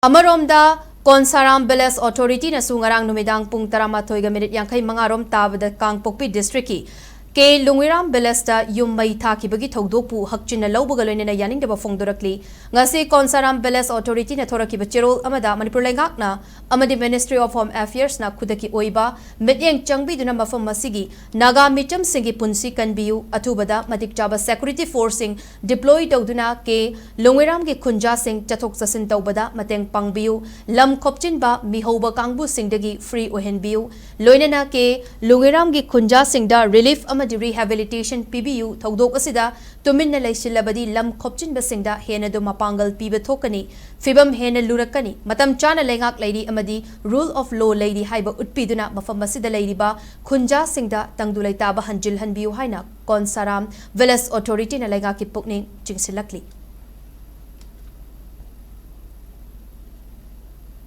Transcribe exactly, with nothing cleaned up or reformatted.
ꯑꯃꯔꯣꯝꯗ, ꯀꯣꯟꯁꯥꯔꯥꯝ ꯚꯤꯂꯦꯖ ꯑꯣꯊꯣꯔꯤꯇꯤꯅꯁꯨ ꯉꯔꯥꯡ ꯅꯨꯃꯤꯗꯥꯡ ꯄꯨꯡ ꯇꯔꯥꯃꯥꯊꯣꯏꯒ ꯃꯤꯅꯤꯠ ꯌꯥꯡꯈꯩ ꯃꯉꯥ ꯔꯣꯝ ꯇꯥꯕꯗ ꯀꯥꯡꯄꯣꯛꯄꯤ ꯗꯤꯁꯇ꯭ꯔꯤꯛꯀꯤ ꯀꯦ ꯂꯨꯡꯉꯤꯔꯥꯝ ꯚꯤꯂꯦꯖꯇ ꯌꯨꯝ ꯃꯩ ꯊꯥꯈꯤꯕꯒꯤ ꯊꯧꯗꯣꯛꯄꯨ ꯍꯛꯆꯤꯟꯅ ꯂꯧꯕꯒ ꯂꯣꯏꯅꯅ ꯌꯥꯅꯤꯡꯗꯕ ꯐꯣꯡꯗꯣꯔꯛꯂꯤ꯫ ꯉꯁꯤ ꯀꯣꯟꯁꯥꯔꯥꯝ ꯚꯤꯂꯦꯖ ꯑꯣꯊꯣꯔꯤꯇꯤꯅ ꯊꯣꯔꯛꯈꯤꯕ ꯆꯦꯔꯣꯜ ꯑꯃꯗ ꯃꯅꯤꯄꯨꯔ ꯂꯩꯉꯥꯛꯅ ꯑꯃꯗꯤ Ministry of Home Affairsꯅ ꯈꯨꯗꯛꯀꯤ ꯑꯣꯏꯕ ꯃꯤꯠꯌꯦꯡ ꯆꯪꯕꯤꯗꯨꯅ ꯃꯐꯝ ꯑꯁꯤꯒꯤ ꯅꯥꯒꯥ ꯃꯤꯆꯝꯁꯤꯡꯒꯤ ꯄꯨꯟꯁꯤ ꯀꯟꯕꯤꯌꯨ, ꯑꯊꯨꯕꯗ ꯃꯇꯤꯛ ꯆꯥꯕ security forceꯁꯤꯡ deploy ꯇꯧꯗꯨꯅ ꯀꯦ ꯂꯨꯡꯉꯤꯔꯥꯝꯒꯤ ꯈꯨꯟꯖꯥꯁꯤꯡ ꯆꯠꯊꯣꯛ ꯆꯠꯁꯤꯟ ꯇꯧꯕꯗ ꯃꯇꯦꯡ ꯄꯥꯡꯕꯤꯌꯨ, ꯂꯝ ꯈꯣꯞꯆꯤꯟꯕ ꯃꯤꯍꯧꯕ ꯀꯥꯡꯕꯨꯁꯤꯡꯗꯒꯤ free ꯑꯣꯏꯍꯟꯕꯤꯌꯨ, ꯂꯣꯏꯅꯅ ꯀꯦ ꯂꯨꯡꯉꯤꯔꯥꯝꯒꯤ ꯈꯨꯟꯖꯥꯁꯤꯡꯗ relief ꯑꯃꯗꯤ rehabilitation ꯄꯤꯕꯤꯌꯨ, ꯊꯧꯗꯣꯛ ꯑꯁꯤꯗ ꯇꯨꯃꯤꯟꯅ ꯂꯩꯁꯤꯜꯂꯕꯗꯤ ꯂꯝ ꯈꯣꯞꯆꯤꯟꯕꯁꯤꯡꯗ ꯍꯦꯟꯅꯗꯨ ꯃꯄꯥꯡꯒꯜ ꯄꯤꯕ ꯊꯣꯛꯀꯅꯤ, ꯐꯤꯕꯝ ꯍꯦꯟꯅ ꯂꯨꯔꯛꯀꯅꯤ, ꯃꯇꯝ ꯆꯥꯅ ꯂꯩꯉꯥꯛ ꯂꯩꯔꯤ ꯑꯃꯗꯤ rule of law ꯂꯩꯔꯤ ꯍꯥꯏꯕ ꯎꯠꯄꯤꯗꯨꯅ ꯃꯐꯝ ꯑꯁꯤꯗ ꯂꯩꯔꯤꯕ ꯈꯨꯟꯖꯥꯁꯤꯡꯗ ꯇꯪꯗꯨ ꯂꯩꯇꯥꯕ ꯍꯟꯖꯤꯜꯍꯟꯕꯤꯌꯨ ꯍꯥꯏꯅ ꯀꯣꯟꯁꯥꯔꯥꯝ ꯚꯤꯂꯦꯖ ꯑꯣꯊꯣꯔꯤꯇꯤꯅ ꯂꯩꯉꯥꯛꯀꯤ ꯄꯨꯛꯅꯤꯡ ꯆꯤꯡꯁꯤꯜꯂꯛꯂꯤ꯫